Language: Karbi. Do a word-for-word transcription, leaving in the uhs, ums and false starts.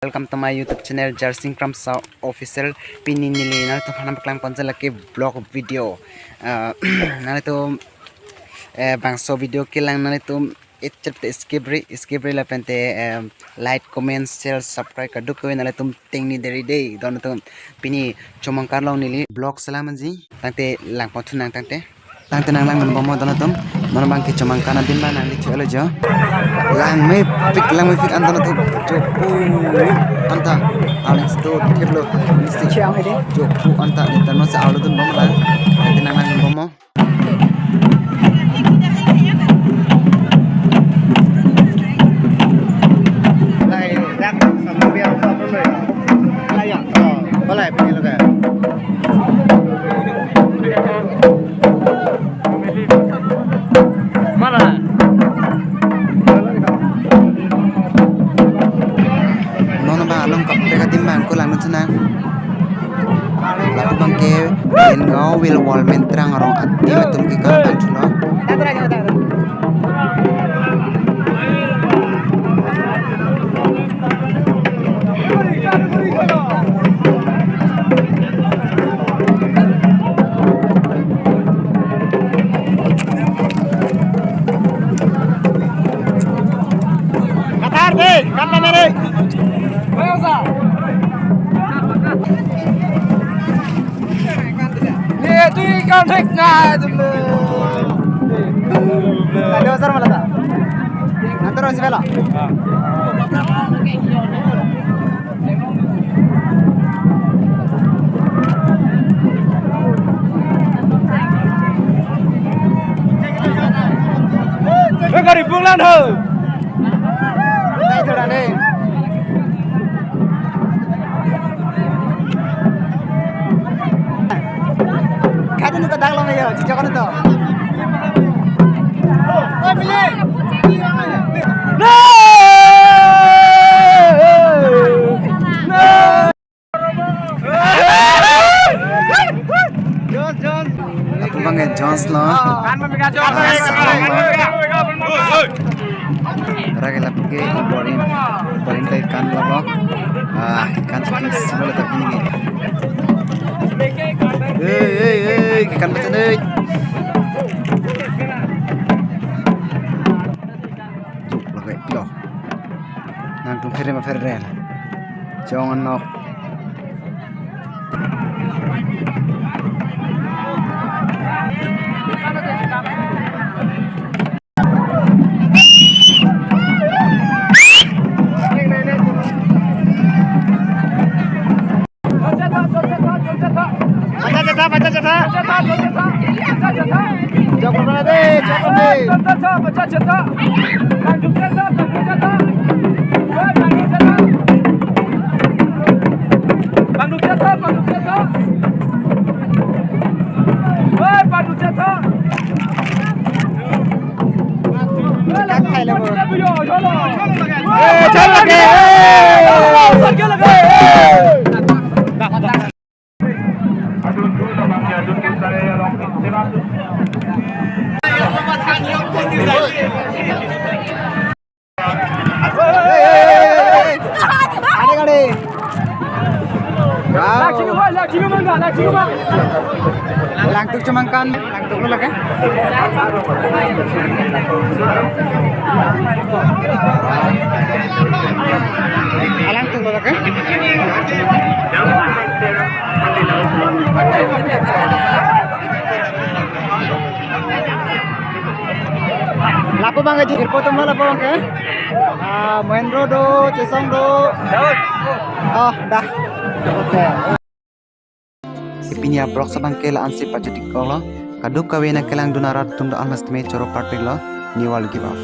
Welcome to my YouTube channel, Jarsing Kramsa Official. Pini neli nanglitum aphan nangpaklang ponji lake vlog video. Ah, nanglitum, eh, bangso video kelang nanglitum echet te skip ri, skip ri lapente, eh, like, comment, share, subscribe kadokave nanglitum tengne deri dei. Don atum, pini Chomangkan along neli vlog selam anji. Tangte langpon thunang tangte. Tangte nang langdun bomnon don atum. Non abang ke Chomangkan adim abang nangli chelo jo. Langmepik, langmepik an don atum. Jo, uh, anta. Aling sto thiplo. Mesti. Chiang ini. Jo, uh, anta. Ni tano se alu dun bomnon. Tangte nang langdun bomnon. Non abang along kaprek adim abang ko langdun thunang. Lapu abang ke Bengauville Wall Mentrang arong adim atum ke kang pangchulo. Kathar dei, kan lamere. Ni tu ikan thek na tu. Tadi besar malah tak? Nanti terus bela. Eh, gari pulang ho. Dai thora ne. Kati nu ta daglo me yo, chichok nu to. Oi, bili. No! No! Lapu abang ke Jones lo. Kan mami ka Jones. Ragi lapu ke Borin. Borin tai kan lo lo. Ah, kan sini semua letak ini. Hei, hei, hei, kan betul deh. Tuk lagi lo. Nangtum phere ma phere. Chong anok. Bacha chetha, bacha chetha. Jok kona de, jok kona de. Wow. Langtuk Chomangkan, langtuk lo lake. Langtuk lo lake. Lapu abang ke jirpo atum lo lapu abang ke. Ah, Mohendro do, Chesong do. Oh, dah. Oke. Pini avlog abang ke la-an si pachethik kok lo. Kadokave nangkelangdun arat atum do almas teme choro parpik lo. Never give up.